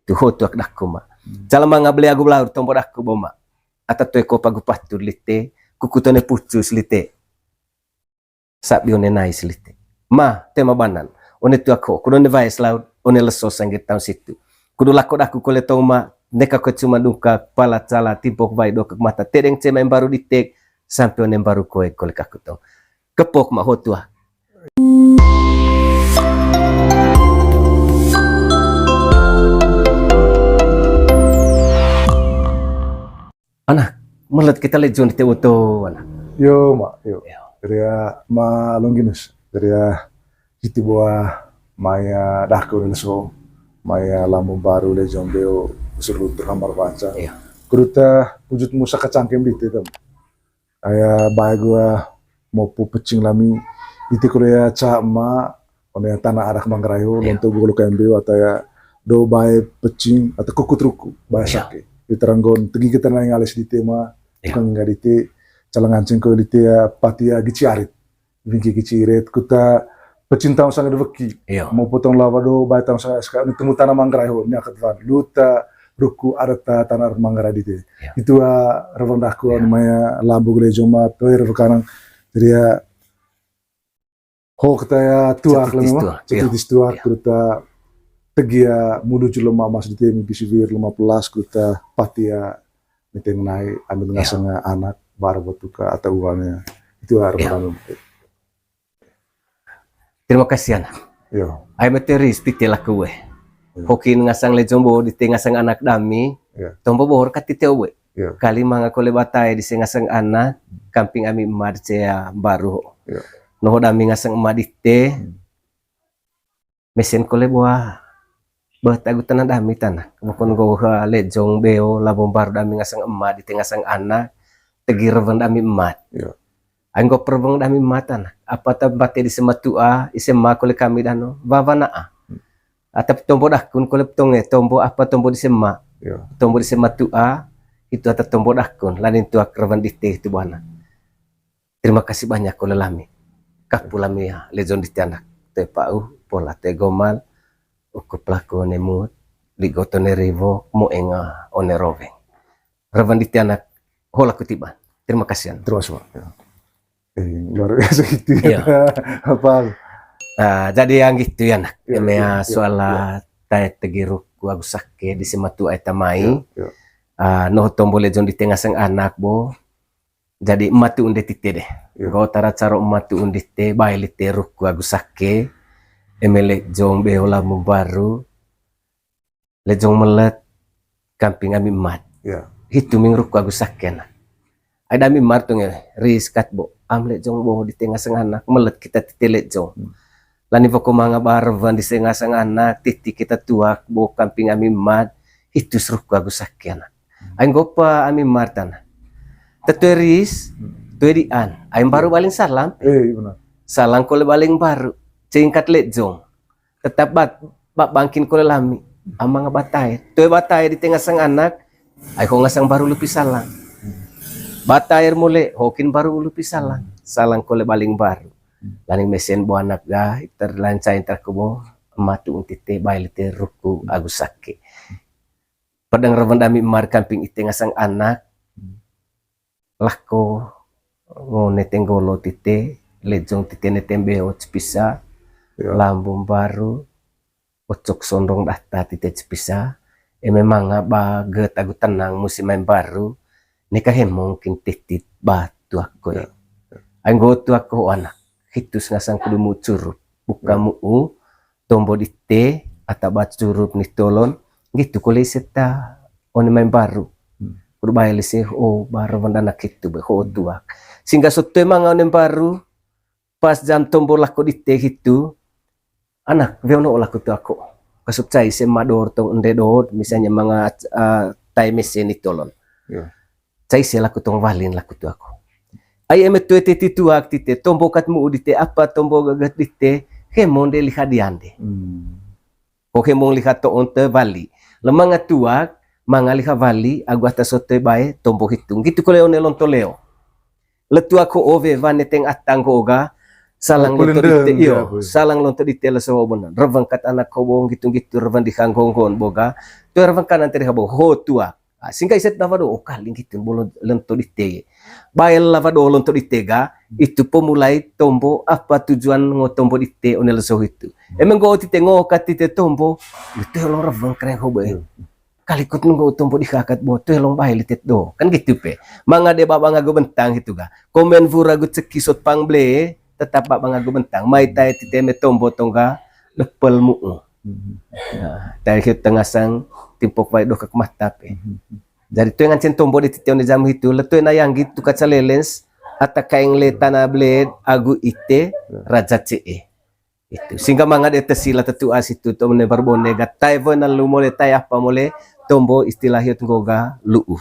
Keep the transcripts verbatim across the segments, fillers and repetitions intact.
Tu ho tuak daku ma. Hmm. Cala manga bele agu belaur tombo daku bo ma. Ata toe ko pagu patur lite, kuku tone pucus lite. Sabi one nais lite. Ma, tema banan. One tuak ho, kudu one wae selaut, one leso sangge taun situ. Kudu lako daku kole tong ma, neka ko cuma dungka, pala cala, timpok wai dokek mata, tedeng cema mbaru ditek, sampe one mbaru koe kole kaku tong. Kepok ma ho tuak. Anak, melet kita lejong di tewoto, anak. Yo, ma, yo. Yo. Jadi ya, ma Longginus. Jadi ya, siti buah maya daku dan so, maya lambung baru lejong beo, seru terhamar panca. Iya. Kuruta wujud musa kacangkem di tem. Aya bae gua mopu pecing lami, iti kuliah ca ma, one tana arak Manggarai ho, iya, lonto gua luka embeo, atau ya do bae pecing, atau kukut ruku, bae, iya, sake. Di teranggon, tegi kita nai ngalis di tema, iya, tukang nggak di te, calang anceng ko di te ya, pati ya gici arit. Bingki gici irit, kuta pecing taung sanga de weki. Iya. Mau potong lawa do, bae taung sanga S K, ini temu tanah Manggarai ho, ini akat wan. Luta, ruku, adat ta, tanah Manggarai di te. Iya. Itu, ah, rewang daku, iya, anu maya lambu gele joma, toir rekanang. Jadi ya, ho kita ya tuak. Cetit lah memang, tuak, cetit, iya, tuak, iya, kuta tegi ya, mulu jelo mamas di te, mimpi sivir, lima belas, kuta pati ya, miteng nai, ambil, iya, ngasang anak, baru betuka atau uangnya. Itu harus, iya, kami. Terima kasih, anak. Yo. Ai mete ris pite laku we. Yo. Hokin ngasang lejong bo di te ngasang anak dami. Yo. Tombo bohor kati te we. Yo. Kali manga kole batai di se ngasang anak, kamping ami ema di se, ah, baru. Yo. Noho dami ngasang ema di te. Hmm. Mesen kole buah. Bah, tagu tanah dami tanah. Bukon go ha lejong beo, lambung baru dami ngasang ema di te ngasang anak. Tegi rewen dami ema. Yo. Ai nggo perweng dami ema tanah. Apa ta bate di se matua, ise ema kole kami dano, wawa naa. Hmm. Ata tombo dakun kole petonge, tombo apa tombo di se ema. Iya. Tombo di se matua, itu ata tombo dakun, lanin tuak rewen di te itu buana. Terima kasih banyak kole lami. Kapu lami ya, lejong di te anak. Te pau, pola te gomal, ukup laku one mut, di goto ne riwo, mo enga one roweng. Rewen di te anak, ho laku tiban. Terima kasih, anak. Terima kasih, Pak. Ya. Eh, luar biasa gitu ya. Iya. Apa? Ah, jadi yang gitu ya, nak. Iya, eme iya, ya, iya, soal, iya, ah, tae tegi ruku agu sake di se matua ai tamai. Iya, iya. Ah, noho tombo lejong di te ngasang anak bo. Jadi matu unde tite deh. Iya. Go tara caro matu unde te, bae lite ruku agu sake. Eme lejong beo lambung baru. Lejong melet, kamping ami ema. Ya. Hitu ming ruku agu sake na. Ai dami ema tu nge, ris kat bo. Am lejong bo di te ngasang anak, melet kita tite lejong. Hmm. Lani woko manga barewan di se ngasang anak, titi kita tuak bo kamping ami ema, hitu ruku agu sake na. Hmm. Ai nggopa ami ema tana. Te tue ris, hmm, tue dian. Ai baru, ya, baling salang. Eh, iya benar. Salang kole baling baru. Cingkat lejong. Tetap bat, ba bangkin kole lami. Amang batae. Toe batae di te ngasang anak. Ai ho ngasang baru lupi salang. Batae mole, hokin baru lupi salang. Salang kole baling baru. Laning mesen bo anak ga, terlancai terkubo, matu unti te, bae lite ruku agu sake. Padang rewen dami ema kamping ite ngasang anak. Lako ngo nete nggolo tite, lejong tite nete mbeo cepisa, ya, lambung baru, ocok sondong data tite cepisa, eme manga ba get agu tenang musim main baru, neka hemong kin titit ba tuak koe. Ya. Ai nggo tuak ko anak, hitus ngasang kudu muu curup, buka, ya, muu, tombo di te, ata ba curup ni tolon, gitu kole seta one main baru. Hmm. Kudu bae lise, oh, baru wanda anak hitu be, ho tuak. Sehingga soto manga one baru, pas jam tombo lako di te hitu, anak, weo no lako tuak ko. Kasup cai se mador tong ende dot, misalnya manga, ah, tae mese ni tolon. Ya. Cai se laku tong walin laku tuak ko. Ai eme tue titi tuak tite, tombo kat muu dite, apa tombo gagat dite, hemong de liha diande. Hmm. Ko hemong liha toon te wali. Le manga tuak, manga liha wali, agu ata soto bae, tombo hitung. Gitu kole one lonto leo. Le tuak ho owe wane teng atang ko oga, Salang lonto dite, iyo, salang lonto dite leso hobo nan. Reweng kat anak hobo nggitu-nggitu, reweng diha nggo-nggoon bo ga. Toe reweng kanan teri hobo, ho tuak. Ah, singga iset dawa do, oh, kali nggitu bo lon-, lonto dite. Bae lawa do lonto dite ga, itu pemulai tombo, apa tujuan ngo tombo dite one leso hitu. Eme nggo tite ngo kat tite tombo, itu lo reweng kereng hobo e. Kalikut nunggu tombo diha kat bo, toe long bae litet do. Kan nggitu pe. Manga de baba ngago bentang hitu ga. Komen wura agu ceki sot pang ble, tetap baba ngago bentang. Mai tae tite eme tombo tong ga, lepel mu'u. Nah, tae hitu tengasang timpok wai dokak mata pe. Jadi toe ngancen tombo di tite one jam hitu, le toe na yanggi tuka calelens, ata kaeng le tana ble agu ite, raja ce'e. Itu. Singga manga de tesi la tetua situ to one barbone ga tae woi na lu mole tae apa mole tombo istilah hiot nggo ga lu'u.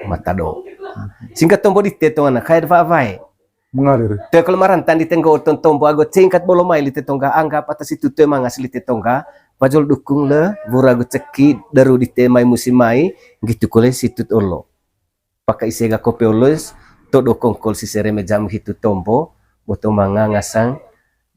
Mata do. Singga tombo dite tong anak kae wae. Mengalir. Toe kole marantan dite nggo tong tombo ago cengkat bolo mai lite tong ga anggap atas situ toe mangas lite tong ga. Pajol dukung le, wura agu ceki, deru dite mai musim mai, nggitu kole situ olo. Paka ise ga kopi olois, todo kongkol sisere mejam hitu tombo, boto manga ngasang,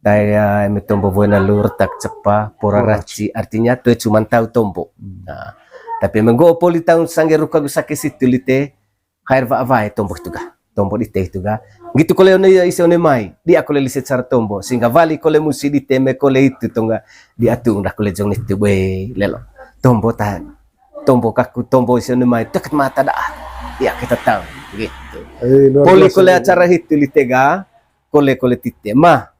daya eme tombo woi na lu retak cepa, pora raci, artinya toe cuman tau tombo. Nah, tapi eme nggo poli taun sangge ruka gu sake situ lite, kae wae tombo hitu ga, tombo dite hitu ga. Nggitu kole one ise one mai, dia kole lise cara tombo, singga wali kole musi dite eme kole hitu tong ga, dia tung dah kole jong nitu boi lelo. Tombo tahan. Tombo kaku, tombo isi anu mai, deket mata dah. Ya, kita tahu, gitu. Poli kole acara hitu lite ga, kole-kole tite. Mah,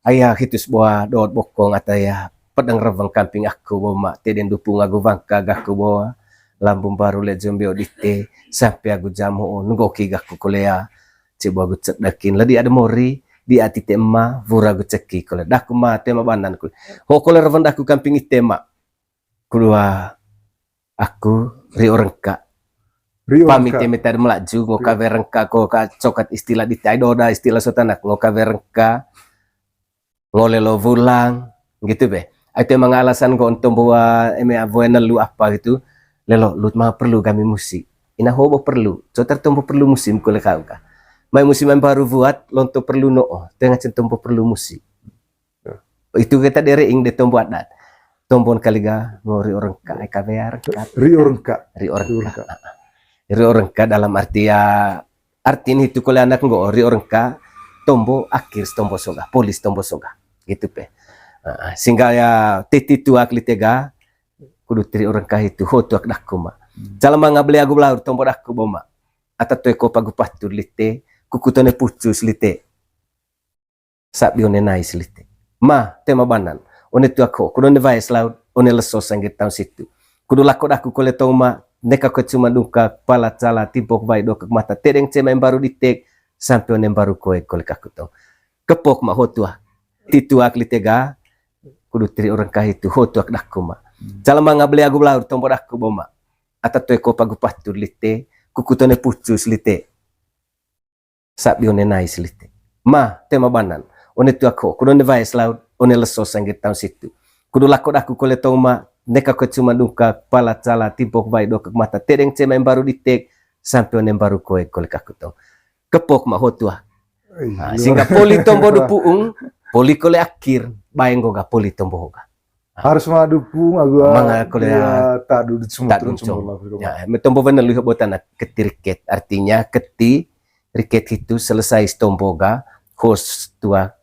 ayah hitu sebuah dot bokong ata ya, pedang reweng kamping aku bo ma, teden dupung agu wangka gaku bo, lambung baru le jombe dite, sampe agu jam ho, nunggu ki gaku kole ya, cebo agu cedakin, ledi ada mori, di ati tema, wura agu ceki kole, daku ma, tema banan kole. Ho kole reweng daku kamping ite ma. Kedua, aku rio rengka. Pamit eme tadi melaju, ngo kawe rengka, ko ka cokat istilah di tai doda, istilah sotanak, ngo kawe rengka, ngo lelo wulang, gitu be. Ai toe manga alasan ngo onto mboa eme awoe nelu apa gitu. Lelo, lut ma perlu kami musi. Ina ho bo perlu, cotar tombo perlu musim kole kau ka. Mai musim mai baru buat, lonto perlu no, toe ngacen tombo perlu musi. Itu kita dere ing de tombo adat. Tombon kali ga ngo rio rengka, ai kawe rengka. Rio rengka. Rio rengka. Rio rengka dalam arti ya, artin hitu kole anak nggo rio rengka, tombo akhir tombo soga, polis tombo soga. Gitu pe. Singga ya titi tuak lite ga, kudu tiri rio rengka hitu, ho tuak daku ma. Calama nga beli agu belaur tombo daku bo ma. Ata toe ko pagu patur lite, kuku tone pucus lite. Sabi one nais lite. Ma, tema banan. One tuak ho, kudu one waes laut, one leso sangge taun situ. Kudu lako daku kole tong ma, neka ko cuma dungka, pala cala, timpok wai dokek mata, tedeng cema embaru ditek, sampe one embaru koe kole kaku tong. Kepok ma ho tuak. Ti tuak lite ga, kudu tiri rio rengka hitu, ho tuak daku ma. Calama nga beli agu belaur tombo daku bo ma. Ata toe ko pagu patur lite, kuku tone pucus lite. Sabi one nais lite. Ma, tema banan. One tuak ho, kudu one waes laut, one leso sangge taun situ. Kudu lako daku kole tong ma, neka ko cuma dungka, pala cala, timpok wai dokek mata, tedeng cema embaru ditek, sampe one embaru koe kole kaku tong. Kepok ma ho tuak. Singga poli tombo du pu'ung, poli kole akhir, bae nggo ga poli tombo ho ga. Harus ma du pu'ung agu manga kole ya, tadu di sumur tadu turun sumur lah. Ya, me tombo bener luih bo tana keti riket. Artinya keti riket hitu selesai tombo ga host tua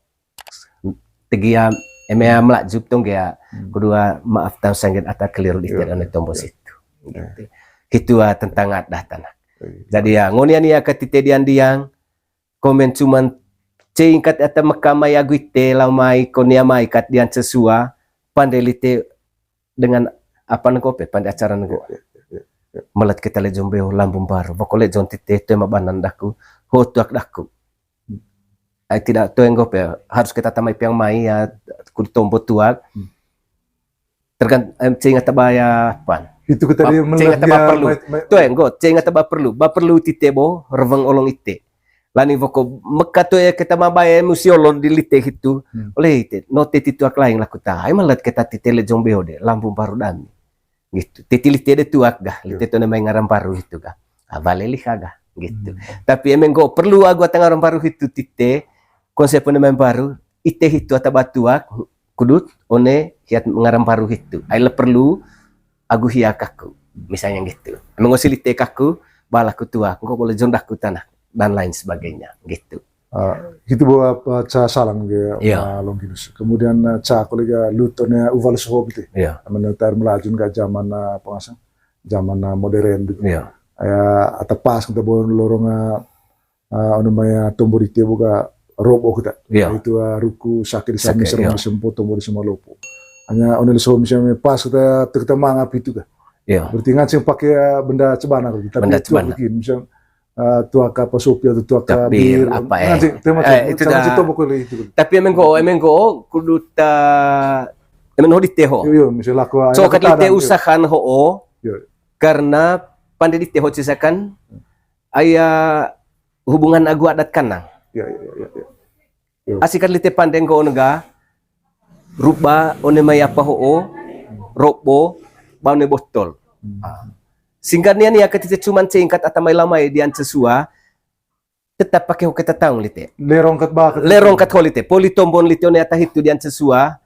tegia eme ya melaju tong ga ya. Kedua maaf taun sangge ata keliru di tiada tombo situ. Gitu. Hitu tentang adat tana. Jadi ya, ngo nia-nia keti te diang-diang, komen cuman cengkat ata meka mai agu ite, lau mai, ko nia mai kat dian sesua, pande lite dengan apa nengko pe, pande acara nengko. Melet kita le jombe ho lambung baru, boko le jon tite, toe ma banan daku, ho tuak daku. Ai tidak toe nggo pe, harus kita tamai piang mai ya, kudu tombo tuak. Tergant-, em, ceng ata ba ya pan. Itu kita dia ceng ata ba perlu. Toe nggo, ceng ata ba perlu. Ba perlu tite bo, reweng olong ite. Lani woko meka toe kita ma bae musi olon di lite hitu. Oleh ite, no te ti tuak laing laku ta. Ai malet kita tite le jombe ho de, lambung baru dami. Gitu. Titi lite de tuak ga, lite tone mai ngaran baru hitu ga. Ah, bale liha ga, gitu. Tapi eme nggo perlu agu ata ngaran baru hitu tite, konsep one mai baru, ite hitu ata ba tua, kudut one hiat ngarang baru hitu. Ai la perlu agu hia kaku, misalnya gitu. Mengosi lite kaku, balaku tua, engko boleh jondaku tanah, dan lain sebagainya, gitu. Ah, gitu bahwa, ah, ca salam ge, Iya. Longinus. Kemudian, ah, ca kolega lut one uval soho gitu. Iya. Menurut air melajun gak zaman, ah, apa ngasang? Zaman, ah, modern gitu. Iya. Ya, atau pas kita bawa lorong, ah, ah, anu maya tombo dite boga robo kita. Iya. Itu, ah, ruku sakit di sami Sakit, serem iya. di sempo tombo di semua lopo. Hanya one soho misalnya pas kita, kita mangap itu kah? Iya. Berarti nganceng pakai, ah, benda cebana gitu. Tapi Benda itu cebana. Bikin, misal, ah, tuaka apa sopi atau tuaka Takbir, bir, apa, eh. Nganceng, tema Eh, cebana, itu sama dah. Cebana itu. Tapi emang go, emang go, kudu ta, emang ho dite ho. Iya, iya, misal aku, So, aku kadang tadang, iya. Usahan ho, Iya. Karena pande dite ho cisakan, aya hubungan agu adat kanang. Iya, iya, iya, iya. Iya. Asi kan lite pande nggo onega, ruba one mai apa ho, robo, ba one botol. Hmm. Ah. Singkat nia nia katite cuman cengkat ata mai lamai dian sesua, tetap pake ho keta taung lite. Lerong kat ba kat Lerong kat ho lite, poli tombon lite one ata hitu dian sesua.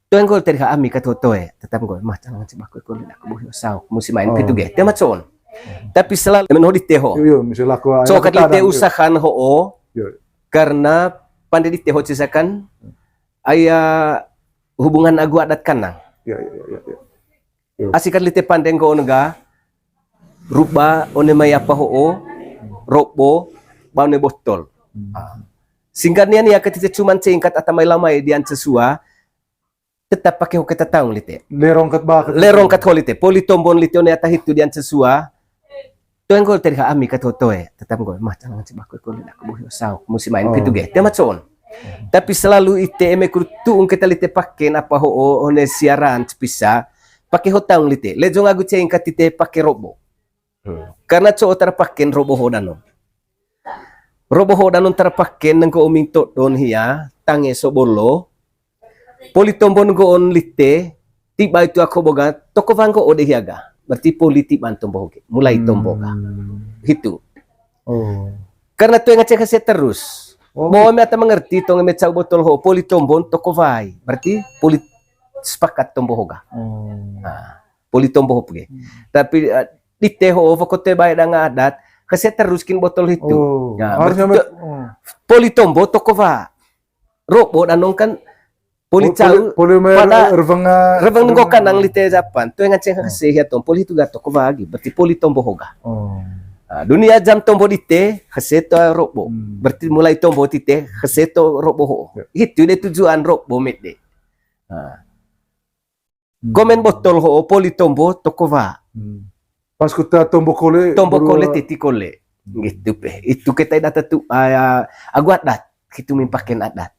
Tueng gol tadi ha ami kat ho toe, tetap gol mah jangan si bakui gol aku bohi sauk musim main Oh. Pitu ge. Tema con. Tapi selalu men ho dite ho. Iya, iya, misal aku So anak kat lite tadang, iya. Usahan ho, Iya. Karena pande dite ho cisakan, aya hubungan agu adat kanang. Iya, iya, iya, iya. Iya. Asi kan lite pande nggo onega, ruba one mai apa ho, robo, ba one botol. Hmm. Ah. Singkat nia nia katite cuman cengkat ata mai lamai dian sesua, tetap pake ho keta taung lite. Lerong kat ba kat Lerong kat ho lite, poli tombon lite one ata hitu dian sesua. Tueng gol tadi ha ami kat ho toe, tetap gol mah jangan si bakui gol aku bohi sauk musim main Oh. Pitu ge. Tema con. Tapi selalu ite eme kudu tuung keta lite paken apa ho one siaran cepisa, pake ho taung lite. Lejong agu cengkat ite pake robo. Hmm. Karena co tara paken robo ho danon. Robo ho danon tara paken nengko uming todon hia, tange so bolo. Poli tombon nggo on lite, tiba itu aku boga, toko vanggo ode hiaga. Berarti poli tiban tombo ge, mulai tombo ga. Hmm. Hitu. Oh. Karena tueng ngecek hese terus. Oh. Bo eme ata mengerti, tong eme cau botol ho, poli tombon toko vai. Berarti poli sepakat tombo ho ga. Oh. Nah, poli tombo ho ge. Hmm. Tapi, eh, dite ho, fokote bae danga adat, hese terus kin botol hitu. Oh. Nah, harusnya berarti met-, to-, oh. Poli tombo toko va. Robo danong kan poli Poli, cau poli, poli mer-, pada reveng, ah, reveng nengko reveng, kanang ah. Lite japan. Tueng ngecek Oh. Hese hia tong. Poli hitu ga toko vagi. Berarti poli tombo ho ga. Oh. Ah, dunia jam tombo dite, hese to robo. Hmm. Berarti mulai tombo tite, hese to robo ho. Ya. Hitu de tujuan robo mede. Ah. Hmm. Komen botol ho, poli tombo toko va. Hmm. Pas kuta tombo kole, Tombo baru kole, titi kole. Hmm. Gitu pe. Itu keta data tu, ah, agu adat. Gitu mimpaken adat.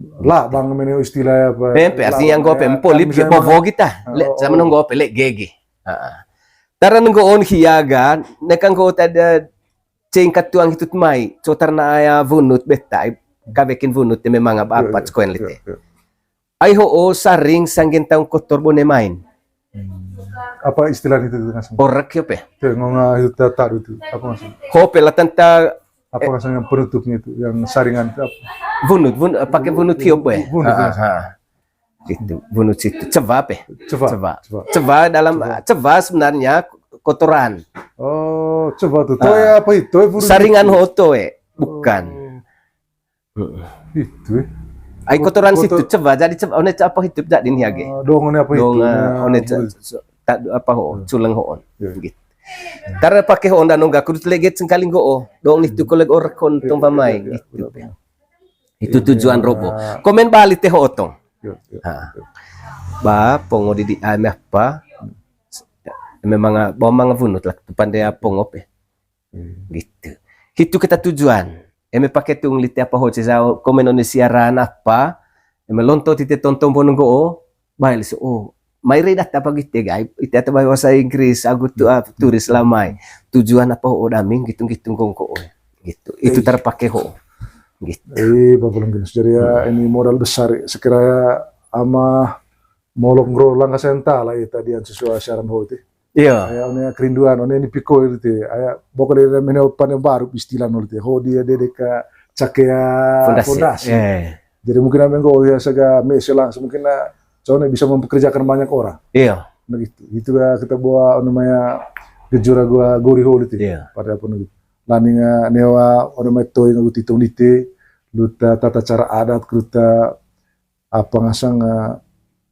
Lah, bang, mene istilah apa? Pempe, artinya nggo pe, poli misalnya bobo kita. Ah, Le, oh, sama oh. Nggo pe, le gege. Heeh. Tara nggo on hiaga, neka nggo tada cengkat tuang hitut mai, cotar na aya vunut beta, kavekin vunut, ya memang apa, Iya, apa, iya, cekoen iya, lite. Iya. Ai ho o saring sanggen taung kotor bone main. Hmm. Apa istilah itu tuh, Mas? Orek yo pe. Tuh, ngomong itu ta-, tadu tuh, apa maksudnya? Ho pe lah tanta Apa eh, maksudnya penutupnya itu, yang saringan itu apa? Vunut, vun-, eh, pakai vunut hiop, eh. Vunut, ah, ya. Ah. Gitu, vunut situ. Ceva pe. Ceva. Ceva. Ceva. Ceva dalam, ceva. Ceva sebenarnya kotoran. Oh, ceva tuh. Ah. Toe apa itu? Toe vunut saringan itu. Ho toe, bukan. Oh. Heeh. Itu, eh. Ai kotoran kotor situ ceva, jadi ceva, one apa itu jadi nih age. Ah, dong, one apa itu? Dong, ah, nah, one ce-, betul. Ce-, tak apa ho, hmm. Culeng ho on. Ya. Gitu. Tara pake ho onda nongga kudu leget sengkaling go, oh. Dong itu kolek orekon tong pamai, ya, ya, gitu. Benar, benar. Itu tujuan robo. Komen balik teh ho otong. Ya, ya, ya. Ba, pongo didi ame apa? Memang, ah, ba manga vunut lah, tu pande pongo pe. Hmm. Gitu. Hitu kita tujuan. Eme pake tung lite apa ho cesa komen one siaran apa. Eme lonto tite tonton bono go, oh, bae liso, oh. Mai re data apa gitu, guys. Ite ata bahasa Inggris, agu tu, ah, turis lamai. Tujuan apa ho daming gitu-gitu gongko, oh. Gitu. Itu terpakai ho. Gitu. Eh, Bapak Lengginus. Jadi ya, hmm, ini modal besar ya. Sekiranya ama molong ro langkah senta lah ya tadi yang sesuai siaran ho itu. Iya. Aya one kerinduan, one ini piko itu. Aya boko de mene opan yang baru istilah nol itu. Ho dia dede ka cakea fondasi. Fondasi. Eh. Jadi mungkin ami nggo ya saga mese langsung mungkin na cone bisa mempekerjakan banyak orang. Iya. Nah gitu. Itu ya kita bawa namanya gejura gua gori holi itu. Iya. Pada apa gitu. Laning newa namanya toy ngagu titong dite, luta tata cara adat, luta apa ngasang eh,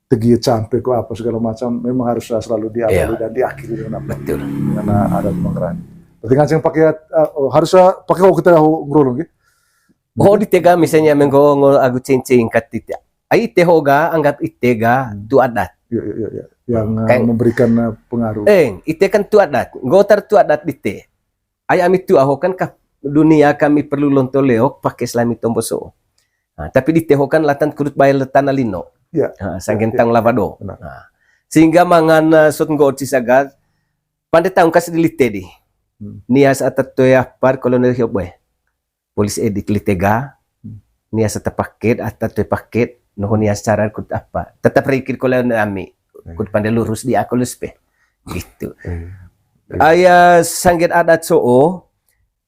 tegi campe ko apa segala macam memang harus selalu diawali dan diakhiri dengan apa? Betul. Dengan adat Manggarai. Berarti nganceng pakai eh, oh, harus eh, pakai kok kita ngerolong gitu. Oh, dite ga misalnya menggo ngo agu cincin kat titi. Ai ite ho ga anggap ite ga tu adat. Ya, ya, ya, ya. Yang eh, memberikan eh, pengaruh. Eh, ite kan tu adat. Nggo tar tu adat dite. Ai ami tu aho kan ka dunia kami perlu lonto leok pakai selami tomboso. Nah, tapi dite ho kan latan kudut bayar letan lino. Ya. Nah, sanggentang lavado. Nah, sehingga mangan eh, sot nggo cisagat pande taung kas dilite di. Hmm. Nias atat toe apar kolonel hiop boy. Polis edik litega, nias ata paket, ata toe paket, noho nias cara kut apa. Tetap rikir kole ami, kut pande lurus di aku lus pe. Gitu. Aya sangget adat so'o,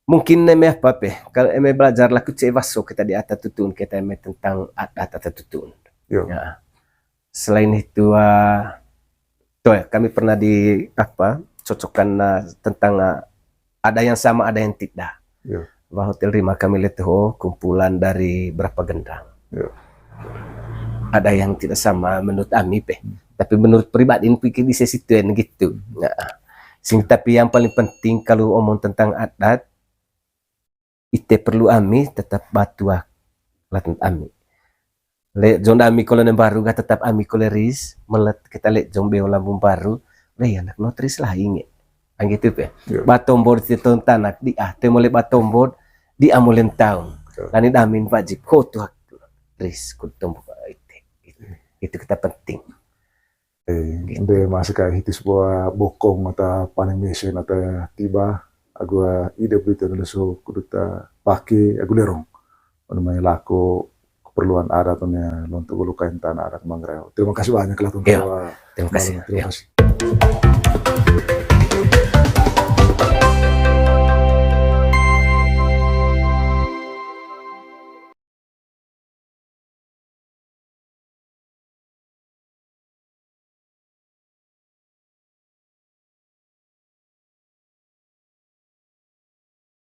mungkin eme apa pe, kalau eme belajar laku ce vaso kita di ata tutun, kita eme tentang adat ata tutun. Ya. Selain itu, uh, toh ya, kami pernah di apa cocokkan uh, tentang uh, ada yang sama, ada yang tidak. Ya. Bah Hotel Rima kami lihat ho kumpulan dari berapa gendang. Ya. Ada yang tidak sama menurut ami pe. Hmm. Tapi menurut pribadi pikir di sesi tuen gitu. Hmm. Nah, sing tapi yang paling penting kalau omong tentang adat, ite perlu ami tetap batuak latun ami. Le jong ami kolonel baru ga tetap ami koleris, melet kita le jong beo lambung baru, le anak notris lah inge. Angge tu pe. Ya. Batombor ti ton tanak di ah, te mole batombor di amolem taung. Ya. Lani damin wajib ho tuak ris ku tombor ite. Itu kita penting. Eh, ende masih kayak hitis buah bokong atau paling mesin atau tiba agu ide berita Indonesia kuduta pake agu lerong. Namanya lako keperluan adat punya lontok gulu kain tanah adat Manggarai. Terima kasih banyak lah. Terima kasih. Terima kasih.